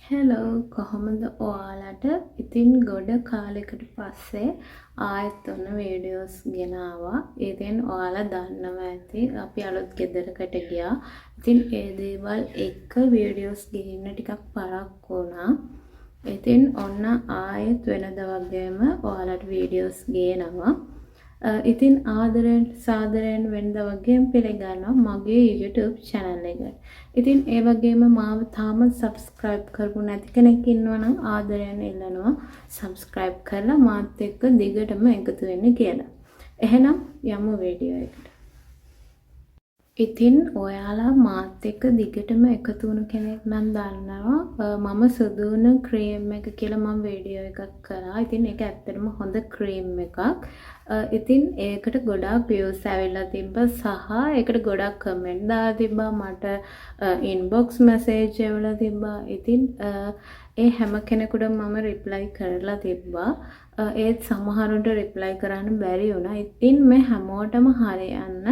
Hello, කොහොමද ඔයාලට? ඉතින් ගොඩ කාලෙකට පස්සේ ආයෙත් ඔන්න වීඩියෝස් ගෙනාවා. ඉතින් ඔයාලා දන්නවා ඇති අපි අලුත් ගෙදරකට ගියා. ඉතින් ඒ දේවල් එක්ක වීඩියෝස් ගේන්න ටිකක් පරක්කු වුණා. ඉතින් ඔන්න ආයෙත් වෙනද වගේම ඔයාලට වීඩියෝස් ගේනවා. ඉතින් ආදරෙන් සාදරයෙන් වෙනද වගේම පිළිගන්නවා මගේ YouTube channel එකට. ඉතින් ඒ වගේම මාව තාමත් subscribe කරපු නැති කෙනෙක් ඉන්නවා නම් ආදරයෙන් ඉල්ලනවා subscribe කරලා මාත් එක්ක දිගටම එකතු වෙන්න කියලා. එහෙනම් යමු වීඩියෝ එකට. ඉතින් ඔයාලා මාත් එක්ක දිගටම එකතු වුණු කෙනෙක් නම් දන්නවා මම සුදු වුණ ක්‍රීම් එක කියලා මම වීඩියෝ එකක් කරා. ඉතින් ඒක ඇත්තටම හොඳ ක්‍රීම් එකක්. ඉතින් ඒකට ගොඩාක් වීව්ස් ඇවිල්ලා තිබ්බා සහ ඒකට ගොඩක් කමෙන්ට් දාලා තිබ්බා, මට ඉන්බොක්ස් මැසේජ් එවලා තිබ්බා. ඉතින් ඒ හැම කෙනෙකුටම මම රිප්ලයි කරලා තිබ්බා. ඒත් සමහරුන්ට රිප්ලයි කරන්න බැරි වුණා. ඉතින් මේ හැමෝටම හරියන්න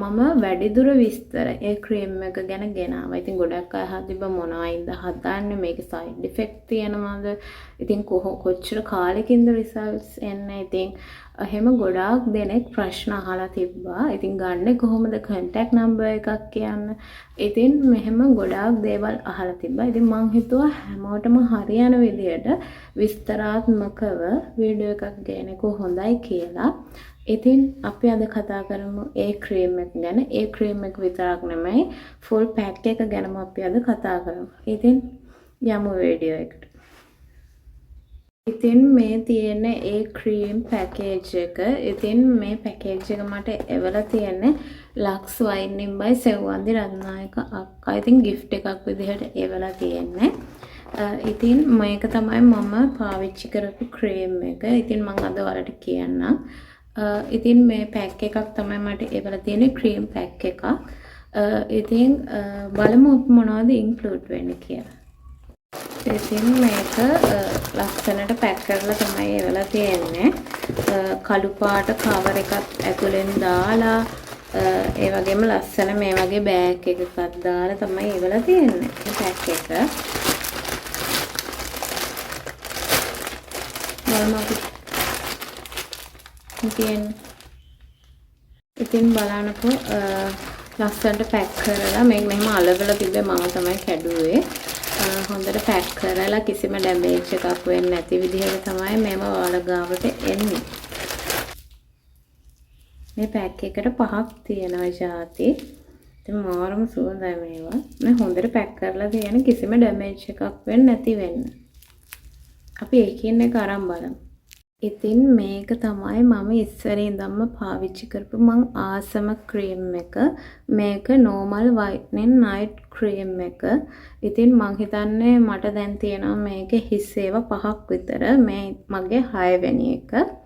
මම වැඩිදුර විස්තර ඒ ක්‍රීම් එක ගැන ගෙනාවා. ඉතින් ගොඩක් අය අහලා තිබ්බා මොනවයින්ද හදන්නේ, මේකේ සයිඩ් ඉෆෙක්ට් තියෙනවද? ඉතින් කොච්චර කාලෙකින්ද රිසල්ට්ස් එන්නේ? ඉතින් එහෙම ගොඩාක් දෙනෙක් ප්‍රශ්න අහලා තිබ්බා. ඉතින් ගන්නෙ කොහොමද, කන්ටැක්ට් නම්බර් එකක් කියන්න. ඉතින් මෙහෙම ගොඩාක් දේවල් අහලා තිබ්බා. ඉතින් මං හිතුවා හැමෝටම හරියන විදියට විස්තරාත්මකව වීඩියෝ එකක් ගේන එක හොඳයි කියලා. ඉතින් අපි අද කතා කරමු ඒ ක්‍රීම් එක ගැන. ඒ ක්‍රීම් එක විතරක් නෙමෙයි, ෆුල් පැක් එක ගැනම අපි අද කතා කරමු. ඉතින් යමු වීඩියෝ එකට. ඉතින් මේ තියෙන ඒ ක්‍රීම් පැකේජ් එක. ඉතින් මේ පැකේජ් එක මට එවලා තියෙන්නේ ලක්ස් වයිට්නින් බයි සෙව්වන්දි රත්නායක අක්කා. ඉතින් ගිෆ්ට් එකක් විදිහට එවලා තියෙන්නේ. ඉතින් මේක තමයි මම පාවිච්චි කරපු ක්‍රීම් එක. ඉතින් මං අද ඔයාලට කියන්නම්. ඉතින් මේ පැක් එකක් තමයි මට එවලා තියෙන්නේ, ක්‍රීම් පැක් එකක්. ඉතින් බලමු අපි මොනවද ඉන්ක්ලූඩ් වෙන්නේ කියලා. ඉතින් මේක ලස්සනට පැක් කරලා තමයි එවලා තියෙන්නේ. කළු පාට කවර් එකක් ඇතුලෙන් දාලා, ඒ වගේම ලස්සන මේ වගේ බෑග් එකකත් දාලා තමයි එවලා තියෙන්නේ මේ පැක් එක. බලමු අපි තියෙන්නේ. ඉතින් බලන්නකෝ, ලස්සනට පැක් කරලා මේක මෙහෙම අලවලා තිබ්බේ, මම තමයි කැඩුවේ. හොඳට පැක් කරලා කිසිම ඩැමේජ් එකක් වෙන්නේ නැති විදිහට තමයි මේව ඔයාලා ගාවට එන්නේ. මේ පැක් එකට පහක් තියෙනවා ජාති. ඉතින් මාරම සුවඳයි මේවා. මේ හොඳට පැක් කරලා තියෙන, කිසිම ඩැමේජ් එකක් වෙන්නේ නැති වෙන්න. අපි එකින් එක අරන් බලමු. ඉතින් මේක තමයි මම ඉස්සර ඉඳන්ම පාවිච්චි කරපු මං ආසම ක්‍රීම් එක. මේක නෝමල් වයිට්නින් නයිට් ක්‍රීම් එක. ඉතින් මං හිතන්නේ මට දැන් තියෙනවා මේකේ හිස් ඒවා පහක් විතර. මේ මගේ හයවෙනි එක.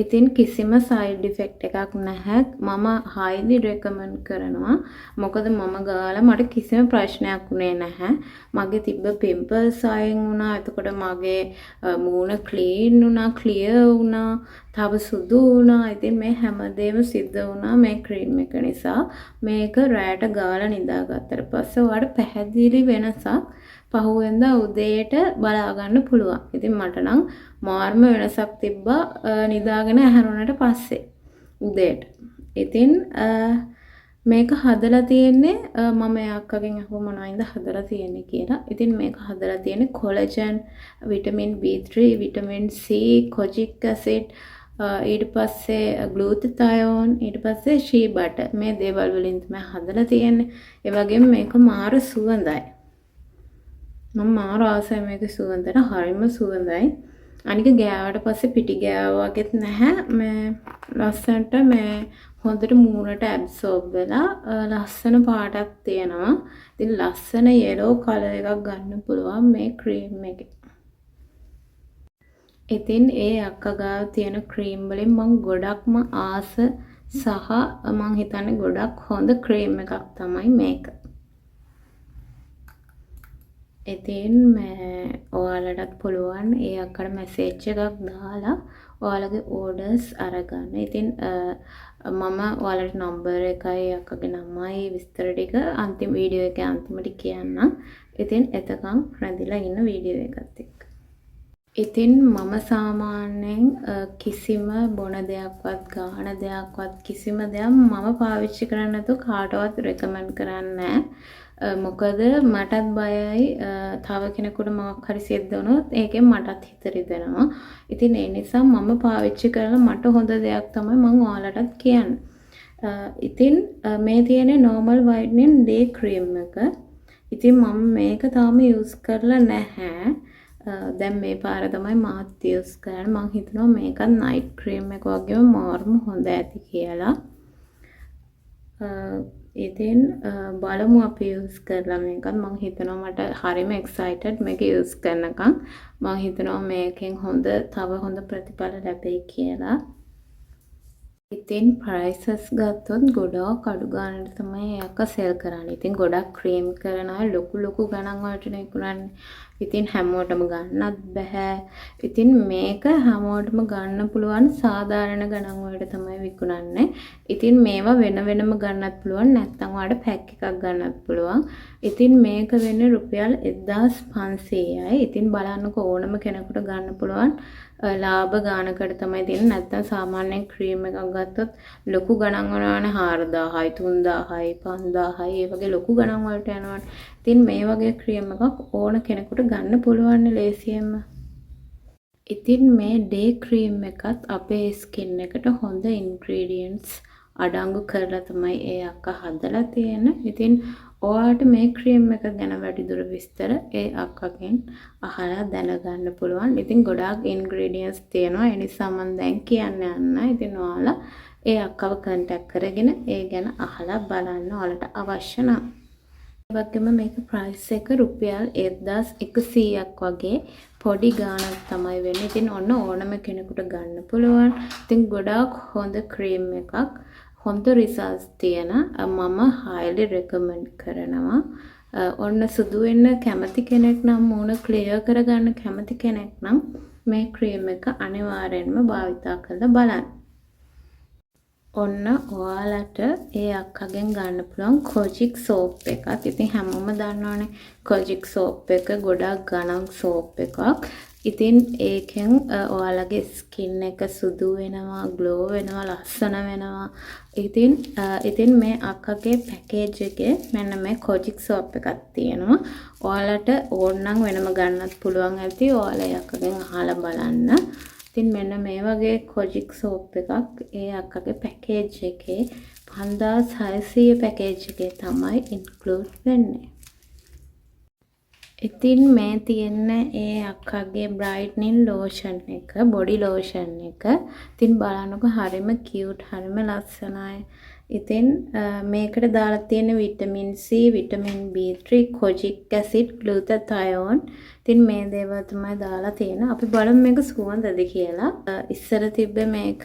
ඉතින් කිසිම සයිඩ් ඉෆෙක්ට් එකක් නැහැ. මම හයිලි රෙකමන්ඩ් කරනවා. මොකද මම ගාලා මට කිසිම ප්‍රශ්නයක් වුණේ නැහැ. මගේ තිබ්බ පිම්පල්ස් අයින් වුණා. එතකොට මගේ මූණ ක්ලීන් වුණා, ක්ලියර් වුණා, තව සුදු වුණා. ඉතින් මේ හැමදේම සිද්ධ වුණා මේ ක්‍රීම් එක නිසා. මේක රෑට ගාලා නිදාගත්තට පස්සේ ඔයාලට පැහැදිලි වෙනසක් පහුවෙන්දා උදේට බලා ගන්න පුළුවන්. ඉතින් මට නම් මාර්ම වෙනසක් තිබ්බා නිදාගෙන ඇහැරුණට පස්සේ උදේට. ඉතින් මේක හදලා තියෙන්නේ, මම ඒ අක්කගෙන් අහුවා මොනවයින්ද හදලා තියෙන්නේ කියලා. ඉතින් මේක හදලා තියෙන්නේ collagen, vitamin B3, vitamin C, kojic acid, ඊට පස්සේ ග්ලූටතයෝන්, ඊට පස්සේ ෂී බටර්, මේ දේවල් වලින් තමයි හදලා තියෙන්නේ. ඒ වගේම මේක මාර සුවඳයි. මම මාර ආසයි මේක සුවඳට, හරිම සුවඳයි. අනික ගෑවට පස්සේ පිටි ගෑවා වගේත් නැහැ. මේ ලස්සනට මේ හොඳට මූණට ඇබ්සෝබ් වෙලා ලස්සන පාටක් තියෙනවා. ඉතින් ලස්සන යෙලෝ කලර් එකක් ගන්න පුළුවන් මේ ක්‍රීම් එකේ. ඉතින් ඒ අක්කා ගාව තියෙන ක්‍රීම් වලින් මං ගොඩක්ම ආස සහ මං හිතන්නේ ගොඩක් හොඳ ක්‍රීම් එකක් තමයි මේක. ඉතින් මේ ඔයාලටත් පුළුවන් ඒ අක්කට මැසේජ් එකක් දාලා ඔයාලගේ ඕඩර්ස් අරගන්න. ඉතින් මම ඔයාලට නම්බර් එකයි අක්කගේ නමයි විස්තර ටික අන්තිම වීඩියෝ එකේ අන්තිමට කියන්නම්. ඉතින් එතකන් රැඳිලා ඉන්න වීඩියෝ එකත් එක්ක. ඉතින් මම සාමාන්‍යයෙන් කිසිම බොන දෙයක්වත් ගාන දෙයක්වත් කිසිම දෙයක් මම පාවිච්චි කරන්නේ නැතුව කාටවත් රෙකමන්ඩ් කරන්නේ නැහැ. මොකද මටත් බයයි තව කෙනෙකුට මොකක් හරි සිද්ධ වුණොත් ඒකෙන් මටත් හිත රිදෙනවා. ඉතින් ඒ නිසා මම පාවිච්චි කරලා මට හොඳ දෙයක් තමයි මං ඔයාලටත් කියන්නේ. ඉතින් මේ තියෙන්නේ normal whitening day cream එක. ඉතින් මම මේක තාම යූස් කරලා නැහැ. දැන් මේ පාර තමයි මාත් යූස් කරන්නේ. මං හිතනවා මේකත් නයිට් ක්‍රීම් එක වගේම මාරුම හොඳ ඇති කියලා. ඉතින් බලමු අපි යූස් කරලා මේකත්. මං හිතනවා මට හරිම එක්සයිටඩ් මේක යූස් කරනකම්. මං හිතනවා මේකෙන් තව හොඳ ප්‍රතිඵල ලැබෙයි කියලා. ඉතින් ප්‍රයිසස් ගත්තොත් ගොඩාක් අඩු ගානට තමයි ඒ අක්කා සෙල් කරන්නේ. ඉතින් ගොඩක් ක්‍රීම් කරන අය ලොකු ලොකු ගණන් වලටනේ විකුණන්නේ. ඉතින් හැමෝටම ගන්නත් බැහැ. ඉතින් මේක හැමෝටම ගන්න පුළුවන් සාධාරණ ගණන් වලට තමයි විකුණන්නේ. ඉතින් මේවා වෙන වෙනම ගන්නත් පුළුවන්, නැත්නම් ඔයාලට පැක් එකක් ගන්නත් පුළුවන්. ඉතින් මේක වෙන්නේ රුපියල් 1500යි. ඉතින් බලන්නකෝ ඕනම කෙනෙකුට ගන්න පුළුවන් ලාභ ගානකට තමයි තියෙන්නේ. නැත්නම් සාමාන්‍යයෙන් ක්‍රීම් එකක් ගත්තොත් ලොකු ගණන් වලනේ 4000යි, 3000යි, 5000යි ඒ වගේ ලොකු ගණන් වලට යනවනේ. ඉතින් මේ වගේ ක්‍රීම් එකක් ඕන කෙනෙකුට ගන්න පුළුවන් ලේසියෙන්ම. ඉතින් මේ ඩේ ක්‍රීම් එකත් අපේ ස්කින් එකට හොඳ ඉන්ග්‍රීඩියන්ට්ස් අඩංගු කරලා තමයි ඒ අක්කා හදලා තියෙන්නේ. ඉතින් ඔයාට මේ ක්‍රීම් එක ගැන වැඩිදුර විස්තර ඒ අක්කගෙන් අහලා දැනගන්න පුළුවන්. ඉතින් ගොඩාක් ඉන්ග්‍රීඩියන්ට්ස් තියෙනවා. ඒ නිසා මම දැන් කියන්න යන්නේ. ඉතින් ඔයාලා ඒ අක්කව කන්ටැක්ට් කරගෙන ඒ ගැන අහලා බලන්න ඔයාලට අවශ්‍ය නම්. ඒ වගේම මේක ප්‍රයිස් එක රුපියල් 1100ක් වගේ පොඩි ගාණක් තමයි වෙන්නේ. ඉතින් ඔන්න ඕනම කෙනෙකුට ගන්න පුළුවන්. ඉතින් ගොඩාක් හොඳ ක්‍රීම් එකක්. හොඳ රිසල්ට්ස් තියෙන මම හයිලි රෙකමන්ඩ් කරනවා. ඔන්න සුදු වෙන්න කැමති කෙනෙක් නම්, මූණ ක්ලියර් කරගන්න කැමති කෙනෙක් නම් මේ ක්‍රීම් එක අනිවාර්යෙන්ම භාවිතා කරලා බලන්න. ඔන්න ඔයාලට ඒ අක්කගෙන් ගන්න පුළුවන් කොජික් සෝප් එකත්. ඉතින් හැමෝම දන්නවනේ කොජික් සෝප් එක ගොඩාක් ගණන් සෝප් එකක්. ඉතින් ඒකෙන් ඔයාලගේ ස්කින් එක සුදු වෙනවා, ග්ලෝ වෙනවා, ලස්සන වෙනවා. ඉතින් මේ අක්කගේ පැකේජ් එකේ මෙන්න මේ කොජික් සෝප් එකක් තියෙනවා. ඔයාලට ඕන නම් වෙනම ගන්නත් පුළුවන් ඇති. ඔයාලා ඒ අක්කගෙන් අහලා බලන්න. ඉතින් මෙන්න මේ වගේ කොජික් සෝප් එකක් ඒ අක්කගේ පැකේජ් එකේ 5600 පැකේජ් එකේ තමයි ඉන්ක්ලූඩ් වෙන්නේ. ඉතින් මේ තියෙන ඒ අක්කගේ බ්‍රයිට්නින් ලෝෂන් එක, බොඩි ලෝෂන් එක. ඉතින් බලන්නකෝ හරිම කියුට්, හරිම ලස්සනයි. ඉතින් මේකට දාලා තියෙන vitamin C, vitamin B3, kojic acid, glutathione. ඉතින් මේ දේවල් තමයි දාලා තියෙන්නේ. අපි බලමු මේක සුවඳද කියලා. ඉස්සර තිබ්බේ මේක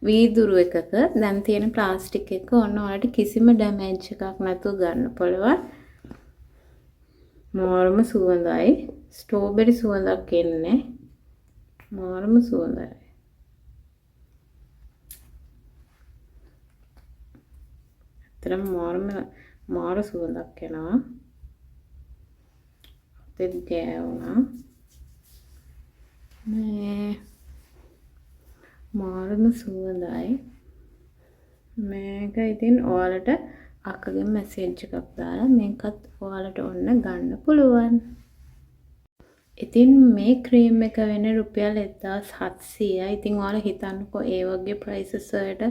වීදුරු එකක. දැන් තියෙන ප්ලාස්ටික් එක. ඔන්න ඔයාලට කිසිම ඩැමේජ් එකක් නැතුව ගන්න පුළුවන්. මාරම සුවඳයි. ස්ට්‍රෝබෙරි සුවඳක් එන්නේ. මාරම සුවඳයි. ඇත්තටම මාර සුවඳක් එනවා. අතෙත් ගෑවුණා. මේ මාරම සුවඳයි. මේක ඉතින් ඔයාලට අක්කගෙන් මැසේජ් එකක් දාලා මේකත් ඔයාලට ඔන්න ගන්න පුළුවන්. ඉතින් මේ ක්‍රීම් එක වෙන්නේ රුපියල් 1700යි. ඉතින් ඔයාලා හිතන්නකෝ ඒ වගේ ප්‍රයිසස් වලට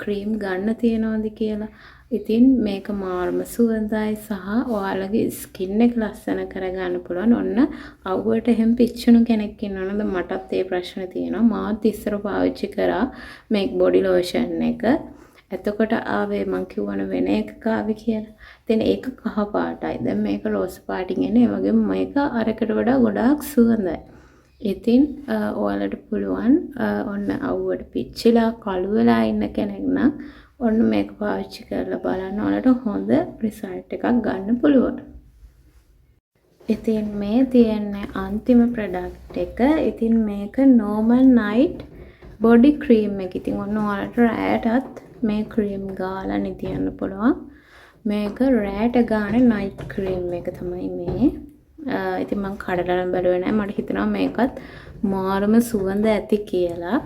ක්‍රීම් ගන්න තියනවද කියලා. ඉතින් මේක මාරම සුවඳයි සහ ඔයාලගේ ස්කින් එක ලස්සන කරගන්න පුළුවන්. ඔන්න අවුවට එහෙම පිච්චුණු කෙනෙක් ඉන්නවනම් මටත් ඒ ප්‍රශ්න තියෙනවා. මාත් ඉස්සර පාවිච්චි කරා මේ බොඩි ලෝෂන් එක. එතකොට ආවේ මං කිව්වනේ වෙන එකක ආවේ කියලා. ඉතින් ඒක කහ පාටයි. දැන් මේක රෝස පාටින් එන්නේ. ඒ වගේම මේක අරකට වඩා ගොඩාක් සුවඳයි. ඉතින් ඔයාලට පුළුවන් ඔන්න අවුවට පිච්චිලා කළු වෙලා ඉන්න කෙනෙක් නම් ඔන්න මේක පාවිච්චි කරලා බලන්න. ඔයාලට හොඳ රිසල්ට් එකක් ගන්න පුළුවන්. ඉතින් මේ තියෙන්නේ අන්තිම ප්‍රොඩක්ට් එක. ඉතින් මේක නෝමල් නයිට් බොඩි ක්‍රීම් එක. ඉතින් ඔන්න ඔයාලට රෑටත් මේ ක්‍රීම් ගාලා නිදියන්න පුළුවන්. මේක රෑට ගාන නයිට් ක්‍රීම් එක තමයි මේ. ඉතින් මං කඩලා නම් බැලුවේ නෑ. මට හිතෙනවා මේකත් මාරම සුවඳ ඇති කියලා.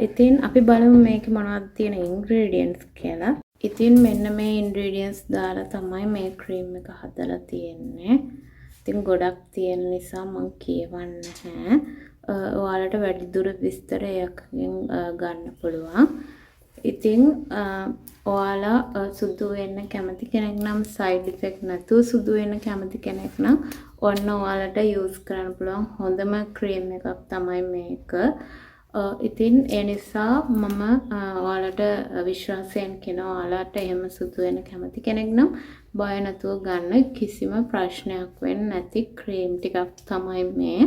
ඉතින් අපි බලමු මේකේ මොනවද තියෙන ඉන්ග්‍රීඩියන්ට්ස් කියලා. ඉතින් මෙන්න මේ ඉන්ග්‍රීඩියන්ට්ස් දාලා තමයි මේ ක්‍රීම් එක හදලා තියෙන්නේ. ඉතින් ගොඩක් තියෙන නිසා මං කියවන්නේ නැහැ. ඔයාලට වැඩිදුර විස්තර එයාගෙන් ගන්න පුළුවන්. ඉතින් ඔයාලා සුදු වෙන්න කැමති කෙනෙක් නම්, සයිඩ් ඉෆෙක්ට් නැතුව සුදු වෙන්න කැමති කෙනෙක් නම්, ඔන්න ඔයාලට යූස් කරන්න පුළුවන් හොඳම ක්‍රීම් එකක් තමයි මේක. ඉතින් ඒ නිසා මම ඔයාලට විශ්වාසයෙන් කියනවා, ඔයාලට එහෙම සුදු වෙන්න කැමති කෙනෙක් නම් බය නැතුව ගන්න. කිසිම ප්‍රශ්නයක් වෙන්නේ නැති ක්‍රීම් ටිකක් තමයි මේ.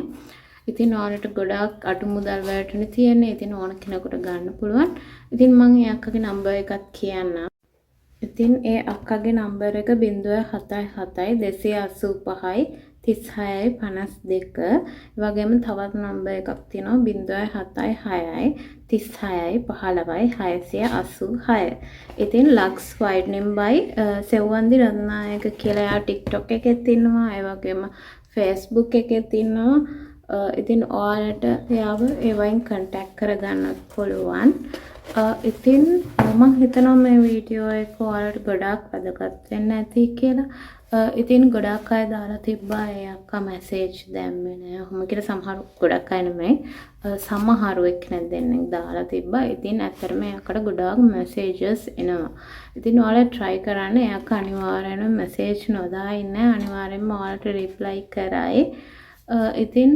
ඉතින් ඔයාලට ගොඩාක් අඩු මුදල් වලටනේ තියෙන්නේ. ඉතින් ඕන කෙනෙකුට ගන්න පුළුවන්. ඉතින් මං ඒ අක්කගේ නම්බර් එකත් කියන්නම්. ඉතින් ඒ අක්කගේ නම්බර් එක 077 285 36යි 52. ඒ වගේම තවත් නම්බර් එකක් තියෙනවා 076යි 36යි 15යි 686. ඉතින් ලක්ස් වයිට්නින් බයි සෙව්වන්දි රත්නායක කියලා එයා TikTok එකෙත් ඉන්නවා. ඒ වගේම Facebook එකෙත් ඉන්නවා. ඉතින් ඔයාලට එයාව ඒ වයින් කන්ටැක්ට් කරගන්නත් පුළුවන්. ඉතින් මං හිතනවා මේ වීඩියෝ එක ඔයාලට ගොඩාක් වැදගත් වෙන්න ඇති කියලා. ඉතින් ගොඩාක් අය දාලා තිබ්බා ඒ අක්කා මැසේජ් දැම්මේ නෑ. ඔහොම කියලා සමහරු, ගොඩක් අය නෙමෙයි, සමහරු එක්කෙනෙක් දෙන්නෙක් දාලා තිබ්බා. ඉතින් ඇත්තටම ඒ අක්කට ගොඩාක් මැසේජස් එනවා. ඉතින් ඔයාලා try කරන්න. ඒ අක්කා අනිවාර්යෙන්ම මැසේජ් නොදා ඉන්නේ. අනිවාර්යෙන්ම ඔයාලට රිප්ලයි කරයි. ඉතින්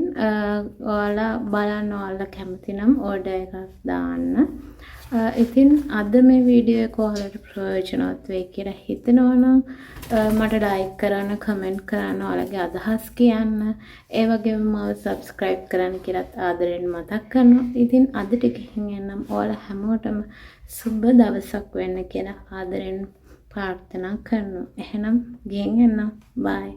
ඔයාලා බලන්න, ඔයාලා කැමති නම් ඕඩර් එකක් දාන්න. ඉතින් අද මේ වීඩියෝ එක ඔයාලට ප්‍රයෝජනවත් වෙයි කියලා හිතෙනවා නම් මට ලයික් කරන්න, කමෙන්ට් කරන්න, ඔයාලගේ අදහස් කියන්න. ඒ වගේම මාව සබ්ස්ක්‍රයිබ් කරන්න කියලාත් ආදරෙන් මතක් කරනවා. ඉතින් අදට ගිහින් එන්නම්. ඔයාලා හැමෝටම සුබ දවසක් වෙන්න කියලා ආදරෙන් ප්‍රාර්ථනා කරනවා. එහෙනම් ගිහින් එන්නම්. බයි.